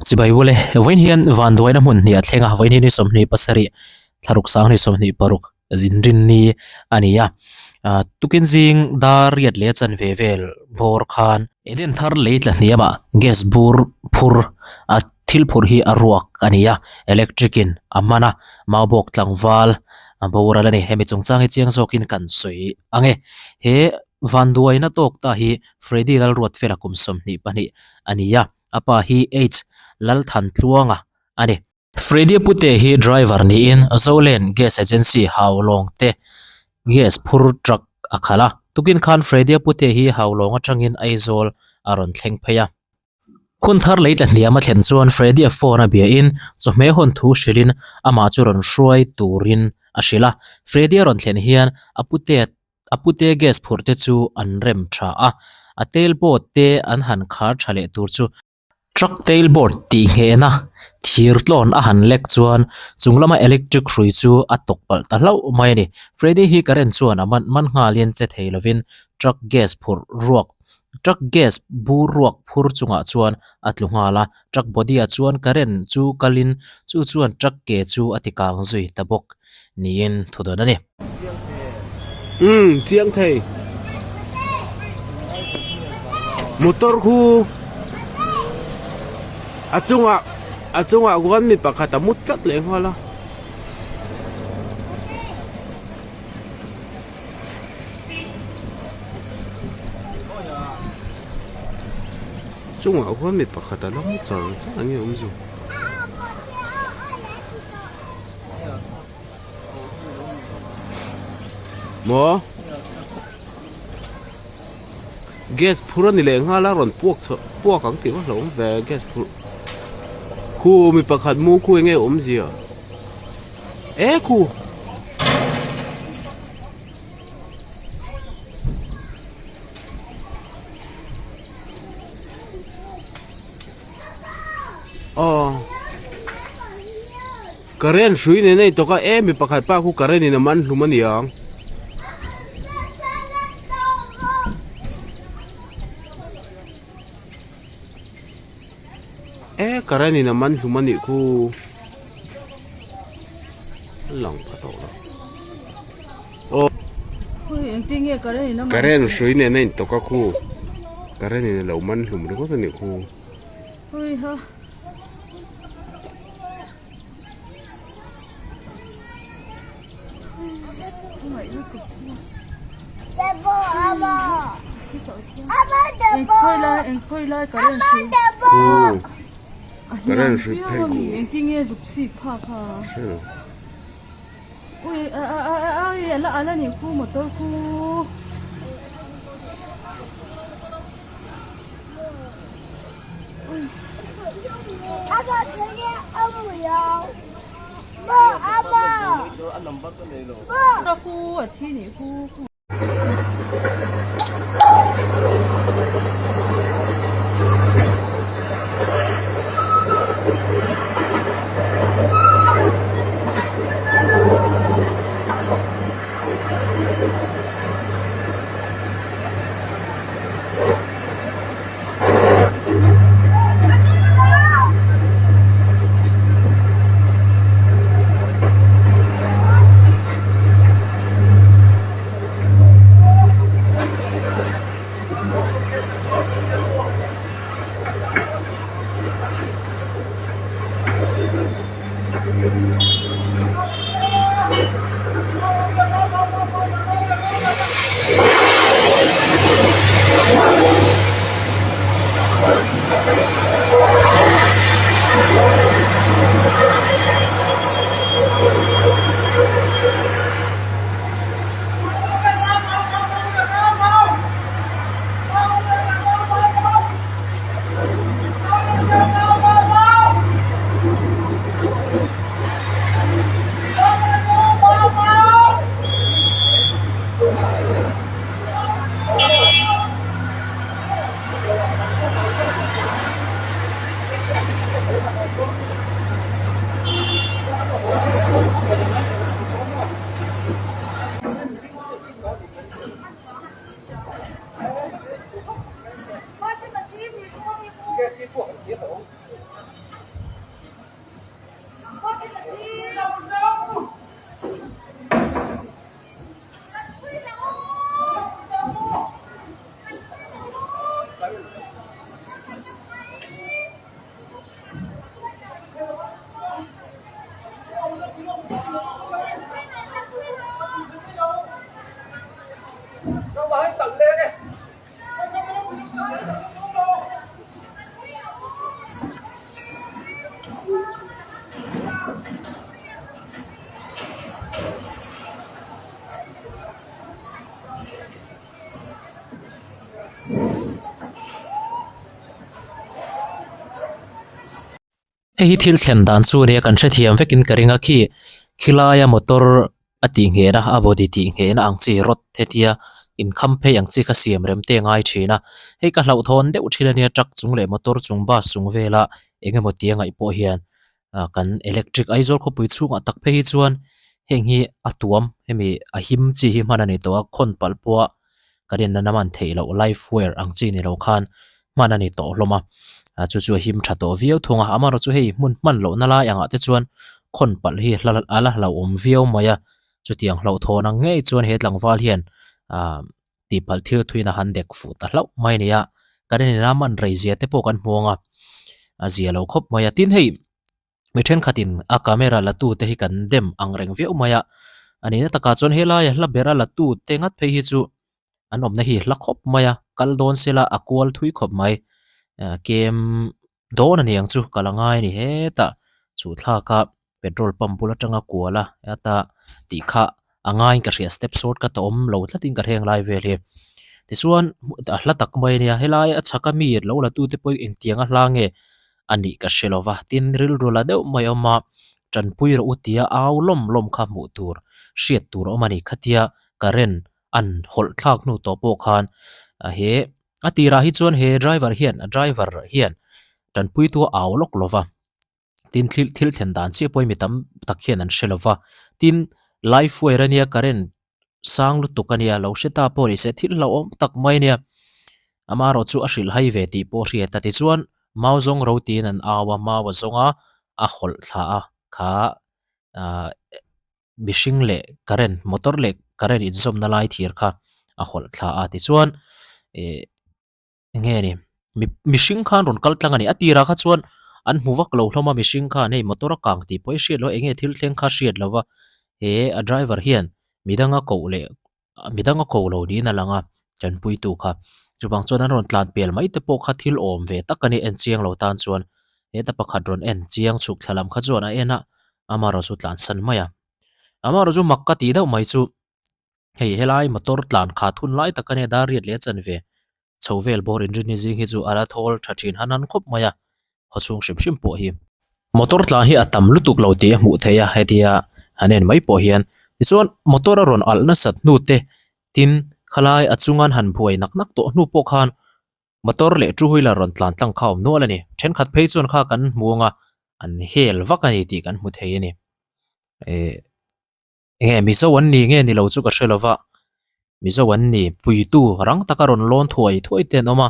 Chibai ule, vawiin hian vanduaina hmun hnih a thleng a, vawiin hi ni 27 thlaruk sang ni 26 zinrinni a ni a. Tukin zing dar riat leh chanve vel bawr khan Eden thar lei tla hniamah gas bur phur a thil phurh hi a ruak a ni a, electric in a man a, maubawk tlangval a boral a ni. Hemi chungchang hi chiang zawkin kan sawi ang e. He vanduaina tawk ta hi Freddy Lalruatfela kum 22 a ni a, a pa hi H Lalthantluanga a ni. Freddy Pute hi driver niin Zolen Gas Agency Haulawng te gas phur truck a khalh a. Tukin khan Freddy Pute hi Haulawng atangin Aizawl a rawn thleng phei a. Hun thar lei tla hniam a thlen chuan Freddy-a phone a biain chawhmeh hawn thu hrilhin amah chu rawn hruai turin a hrilh a. Freddy-a rawn thlen hian a pute A pute gas phurh te chu an rem tha a, a tail board te an han khar tha leh tur chu. Truck tail board tih nghehna thir tlawn a han lek chuan chung lama electric hrui chu a tawk palh ta hlauh mai a ni. Freddy hi current chuan a man man nghalin che thei lovin truck gas phurh ruak truck gas bur ruak phur chungah chuan a tlu nghal a, truck body ah chuan current chu kalin chu chuan truck ke chu a ti kang zui ta bawk niin thu dawn a ni. Umm chiang thei motor khu a chungah a chungah khuan mi pakhat a mut tlat leh nghal a. Chungah khuan mi pakhat a la mu char char ang nge awm zu. Maw gas phur a ni leh nghal a rawn puak chho puak ang tih vak lo awm ve gas phur khu mi pakhat mu khu enge awmzia e khu. Aw current hrui nen a intawk a e mi pakhat pa khu current in a man hlum a ni ang. E current in a man hlum a nih khu a lang pha tawh lo aw current hrui nen a intawk a khu current in a lo man hlum ringawt a nih khu. Current hrui phei khu. Hei hi thil thlen dan chu nia kan hrethiam vekin ka ring a khi khilaia motor a tih nghehna a body tih nghehna ang chi rod hetia inkham phei ang chi kha siam rem te a ngai thin a hei ka hlauhthawn deuh thin ania truck chung leh motor chung bus chung vela eng emaw tia ngaih pawh hian ah kan electric Aizawl khawpui chhungah tak phei hi chuan heng hi a tuam hemi a him chi hi hman a ni tawh a khawn palh pawha kan inna na man theih loh life wire ang chi ni lo khan hman a ni tawh hlawm a ah chu chu a him tha tawh viau thung a amaherawhchu hei hmun hman loh na lai angah te chuan khawn palh hi hla a la hlauhawm viau mai a chutiang hlauhthawn ang ngei chuan he tlangval hian ah tihpalh thil thuin a han dek fuh ta hlauh mai a ni a kan inna man rei zia te pawh kan hmu ang a a zia lo khawp mai a tin hei mi thenkhatin a camera la tu te hi kan dem ang reng viau mai a a nihna takah chuan helai a hla bera la tu te ngat phei hi chu an awmna hi hla khawp mai a kal dawn sela a kual thui khawp mai ah kem dawn a ni ang chu ka la ngai a ni hetah chu thlak a petrol pump bul atanga kual a heta tih kha a ngaiin ka hria step short ka ta awm lo tlatin ka hreng lai vel hi tichuan a hla tak mai ania helai a chhak ami lo la tute pawh hi engtiang a hla nge a nih ka hre lova tin rilru la deuh mai a awm a tanpui rawh u tia au lawm lawm kha hmuh tur hriat tur a awm a ni khatia current an hawlh thlak hnu tawh pawh khan he a tirah hi chuan he driver hian a driver hian tanpui tu a au lawk lova. Tin thil thil thlen dan chiah pawh hi mi tam tak hian an hre lo va tin life wire ania current sang lutuk ania lo hre ta pawh ni se thil hlauhawm tak mai ania amaherawh chu a hrilh hai ve tih pawh a hriat a tichuan mau zawng ro tiin an au a mau a zawng a a hawlh thla a kha ahh mihring leh current motor leh current inzawmna lai thir kha a hawlh thla a tichuan ih. Enge ni mi mihring khan rawn kal tlang a ni a tirah kha chuan an hmu vak lo hlawm a mihring khan hei motor a kang tih pawh hi hriat loh a enge thil thleng kha hriat loh a he a driver hian midang a koh leh midang a ko lo niin a lang a tanpuitu kha chuvang chuan an rawn tlan pel mai te pawh kha thil awm ve tak a ni en chiang lo tan chuan heta pakhat rawn en chiang chhuk thla lam kha chuan a en a amaherawh chu tlan san mai a amaherawh chu mak ka tih deuh mai chu. Hei helai motor tlan khat hun lai tak ania dar riat leh a chanve chho vel bawr inrinni zing hi chu a la thawl tha thin han han khawp mai a khawchhung hrim hrim pawh hi. Motor tlan hi a tam lutuk lo tih a hmuh theih a hetia han en mai pawh hian tichuan motor a rawn alh nasat hnu te tin khalai a chunga an han buai nak nak tawh hnu pawh khan motor leh two wheeler rawn tlan tlang kha a awm nual a ni thenkhat phei chuan kha kan hmu ang a an hel vak a ni tih kan hmu thei a ni eh. Enge Mizo an ni nge ni lo chu ka hre lova Mizo an ni puitu rang taka rawn lawn thuai thuai te an awm a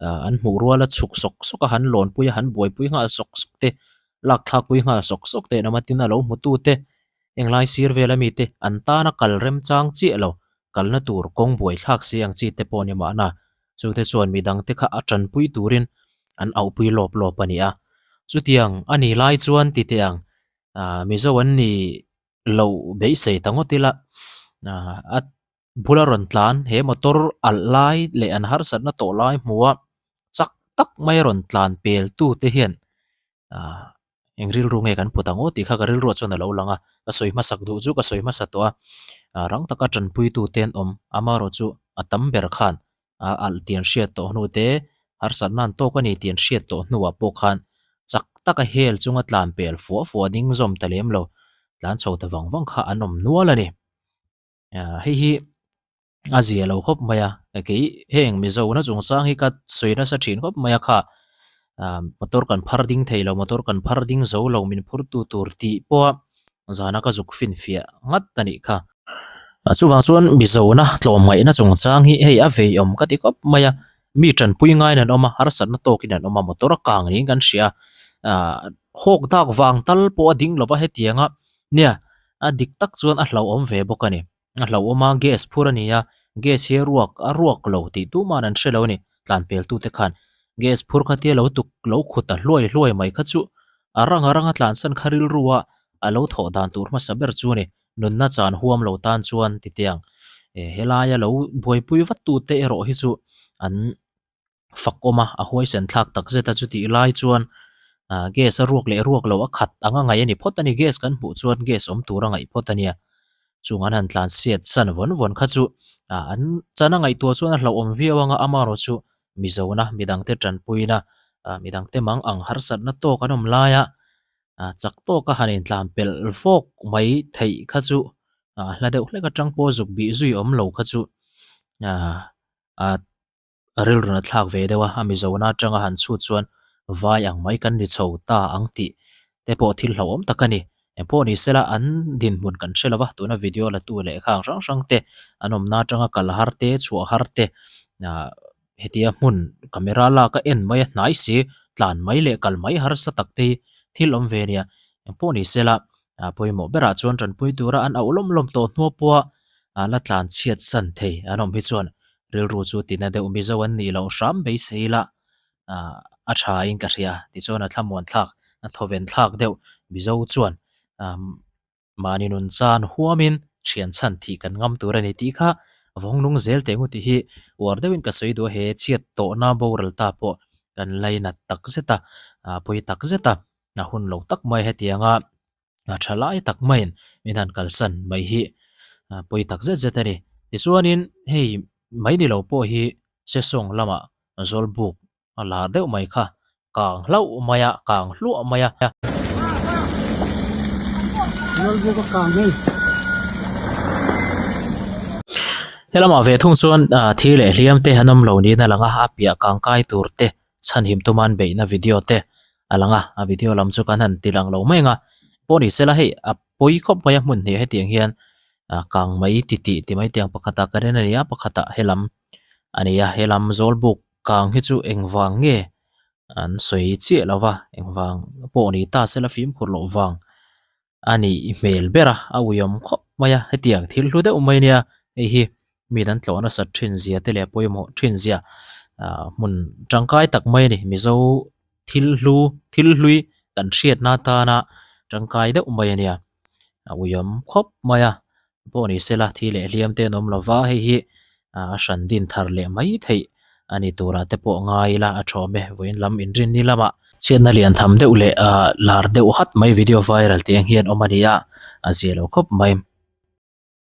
ah an hmuh ruala chhuk sawk sawk a han lawn pui a han buaipui nghal sawk sawk te lak thlak pui nghal sawk sawk te an awm a tin a lo hmu tu te englai sir vel ami te an tana kal remchang chiah lo kalna tur kawng buai thlak si ang chi te pawh ni mahna chute chuan midang te kha a tanpui turin an auhpui lawp lawp a ni a chutiang a ni lai chuan ti teh ang ah Mizo an ni. Lo beisei ta ngawt ila ah a bula rawn tlan he motor alh lai leh an harsatna tawh lai hmu a chak tak mai a rawn tlan pel tu te hian ah eng rilru nge kan put ang aw tih kha ka rilruah chuan a lo lang a ka sawi hmasak duh chu ka sawi hmasa tawh a ah rang taka tanpui tu te an awm amaherawh chu a tam ber khan a alh tih an hriat tawh hnu te harsatna an tawk a ni tih an hriat tawh hnuah pawh khan chak taka hel chunga tlan pel fuah fuah ding zawm ta lem lo tlan chho ta vang vang kha an awm nual a ni ah hei hi a zia lo khawp mai a kei heng mizo na chungchang hi ka sawi nasa thin khawp mai a kha ah motor kan phar ding thei lo motor kan phar ding zo lo min phur tu tur tih pawha zana ka zuk finfiah ngat a nih kha. Chuvang chuan Mizona tlawmngaihna chungchang hi hei a vei awm ka ti khawp mai a, mi tanpui ngaiin an awm a, harsatna tawkin an awm a, motor a kang niin kan hria a, ah hawk dak vang tal pawh a ding lova hetiang a nia a dik tak chuan a hlauhawm ve bawk a ni. A hlauhawm a, gas phur a ni a, gas hi a ruak a ruak lo tih tuman an hre lo a ni, tlan pel tute khan gas phur kha tia lo tuk lo khut a hluai hluai mai kha chu a rang a rang a tlansan kha rilru a a lo thawh dan tur hmasa ber chu a ni, nunna chan huam lo tan chuan ti tiang helaia lo buaipui vat tute erawh hi chu an fak awm a, a huaisen thlak tak zet a chutih lai chuan ah gas a ruak leh ruak lo a khat ang a ngaih a ni phawt a ni gas kan hmuh chuan gas awm tur a ngaih phawt a nia chung an han tlan siat san vawn vawn kha chu ah an chan a ngaihtuah chuan a hlauhawm viau ang a amaherawh chu Mizona midangte tanpuina ah midangte mang ang harsatna tawk an awm lai a. Ah chak tawka han intlan pelh vawk mai theih kha chu ah hla deuh hlek atang pawh zuk bih zui awm lo kha chu ah ah rilru na thlak ve deuh a, a Mizona atanga han chhut chuan vai ang mai kan ni chho ta ang tih te pawh thil hlauhawm tak a ni. Engpawh ni sela an dinhmun kan hre lova, tuna video la tu leh khang hrang hrang te an awmna atanga kal har te, chhuah har te ah hetia hmun camera lak a en mai a hnai si tlan mai leh kal mai harsa tak te hi thil awm ve a nia. Engpawh ni sela ah pawimawh berah chuan tanpui tura an auh lawm lawm tawh hnuah pawha ah la tlan chhiat san thei an awm hi chuan rilru chu tina deuh Mizo an nih loh hram beisei la ah a tha in ka hria tichuan a thlamuan thlak a thawven thlak deuh Mizo chuan ah mahni nun chan huamin thian chhan thih kan ngam tur a ni tih kha vawng nung zel teh ngu tih hi uar deuhin ka sawi duh a he chhiat tawhna boral ta pawh kan lainat tak zet a ah pawi tak zet a a hun lo tak mai hetianga a tha lai tak maiin min han kalsan mai hi ah pawi tak zet zet a ni tichuanin hei mai ni lo pawh hi sesawng lamah zawlbuk a lar deuh mai kha kang hlauh mai a kang hluah mai a. Zawlbuk a kang hei. Helamah ve thung chuan ah thi leh hliam te an awm lo niin a lang a a piah kang kai tur te chhanhim tuman beihna video te a lang a a video lam chu kan han ti lang lo mai ang a pawh ni sela hei a pawi khawp mai a hmun hnih hetiang hian ah kang mai ti tih ti mai tiang pakhatah ka rin a ni a pakhatah helam a ni a helam zawlbuk kang hi chu engvang nge an sawi chiah lo va engvang pawh ni ta sela fimkhur loh vang a nih hmel ber a a uiawm khawp mai a hetiang thil hlu deuh mai ania hei hi mi an tlawh nasat thin zia te leh pawimawh thin zia ah hmun tangkai tak mai a ni mizo thil hlu thil hlui kan hriatna atana tangkai deuh mai ania a uiawm khawp mai a pawh ni sela thi leh hliam te an awm lova hei hi ah a hran din thar leh mai theih a ni turah te pawh ngai ila a thawm e vawiin lam inrinni lamah chhiatna lian tham deuh leh ah lar deuh hat mai video viral tih ang hian awm a ni a a zia lo khawp mai.